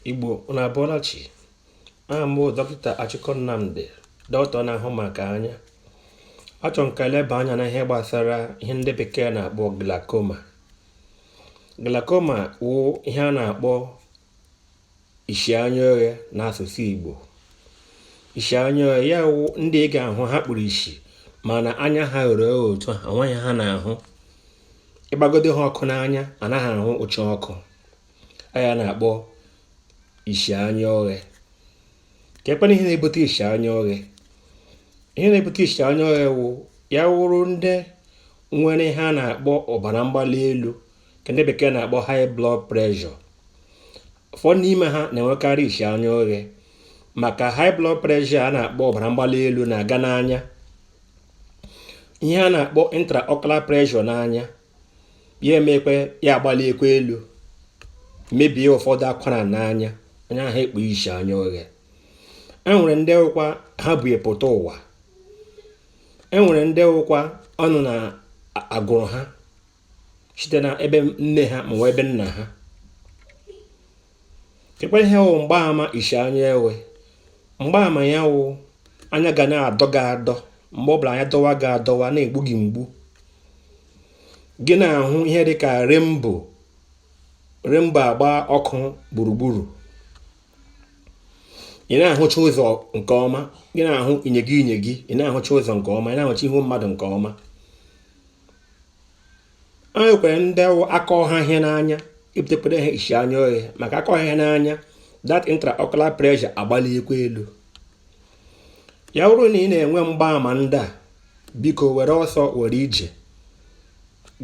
Igbo, unu abọọla chi. Aha m bụ Dọkịta Achịkọ Nnamdi, dọkịta na-ahụ maka anya. Achọrọ m ka eleba anya na ihe gbasara ihe ndị bekee na-akpọ glaucoma. Glaucoma wụ ihe a na-akpọ ishi anya oghe n'asụsụ Igbo. Ishi anya oghe ya wụ ndị ị ga-ahụ ha kpuru ishi, mana anya ha ghere oghe otu a, onweghị ha na-ahụ. Ịgbagodo ha ọkụ n'anya, anaghị ahụ ụcha ọkụ. Ya na-akpọ ishi anya oghe. Ka ekwana ihe na-ebute ishi anya oghe? Ihe na-ebute ishi anya oghe wụ ya wụrụ ndị nwere ihe a na-akpọ ọbara mgbali elu, nke ndị bekee na-akpọ high blood pressure. Ụfọdụ n'ime ha na-enwekarị ishi anya oghe maka high blood pressure a na-akpọ ọbara mgbali elu na-aga n'anya, ihe a na-akpọ intraocular pressure n'anya ya emekwe ya agbaliekwa elu, mebie ụfọdụ akwara n'anya, anya ahụ ekpu ishi anya oghe. E nwere ndị wụkwa ha bụ pụta ụwa, e nwere ndị wụkwa ọnụ na agụrụ ha site na ebe nne ha ma ọ ebe nna ha. Kekwa ihe wụ mgbaama ishi anya oghe? Mgbaama ya wụ anya ga na-adọ gị adọ mgbe ọbụla, anya dọwa gị adọwa, na-egbu gị mgbu, gị na-ahụ ihe dị ka rainbow, rainbow agba ọkụ gburugburu, ị na-ahụcha ụzọ nke ọma, gị na-ahụ inyegi inyegi, ị na-ahụcha ụzọ nke ọma, ị na-ahụcha ihu mmadụ nke ọma. E nwekwara ndị aka ọha ihe n'anya ebutekwara ha ishi anya oghe maka aka ọha ihe n'anya, that intraocular pressure agbaliekwa elu. Ya bụrụ na ị na-enwe mgbaàmà ndị a, biko were ọsọ were ije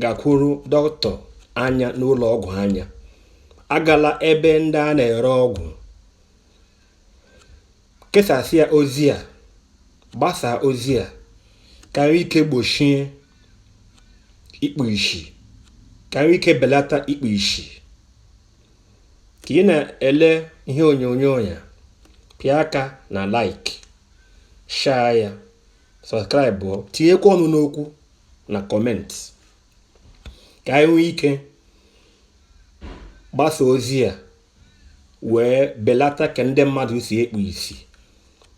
gakwuru dọkịta anya n'ụlọ ọgwụ anya. Agala ebe ndị a na-ere ọgwụ. Kesasịa ozi a, gbasaa ozi a ka nwee ike gbochie ikpu ishi, ka nwee ike belata ikpu ishi. Ka ị na-ele ihe onyonyo ya, pịa aka na like, share ya, subscribe, tinyekwa ọnụ n'okwu na comment ka anyị nwee ike gbasa ozi a wee belata ka ndị mmadụ si ekpu isi.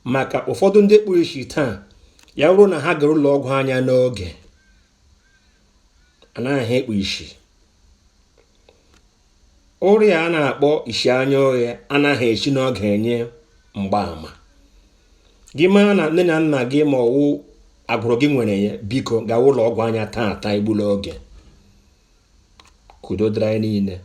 Maka ụfọdụ ndị kpuru isi taa, ya bụrụ na ha gara ụlọ ọgwụ anya n'oge, anaghị ekpu isi. Ọrịa a na-akpọ ishi anya oghe anaghị esi n'oge enye mgbaàmà. Gị mara na nne na nna gị ma ọwụ agbụrụ gị nwere ya, biko gawa ụlọ ọgwụ anya taa taa, egbula oge. Ka udo dịrị anyị niile.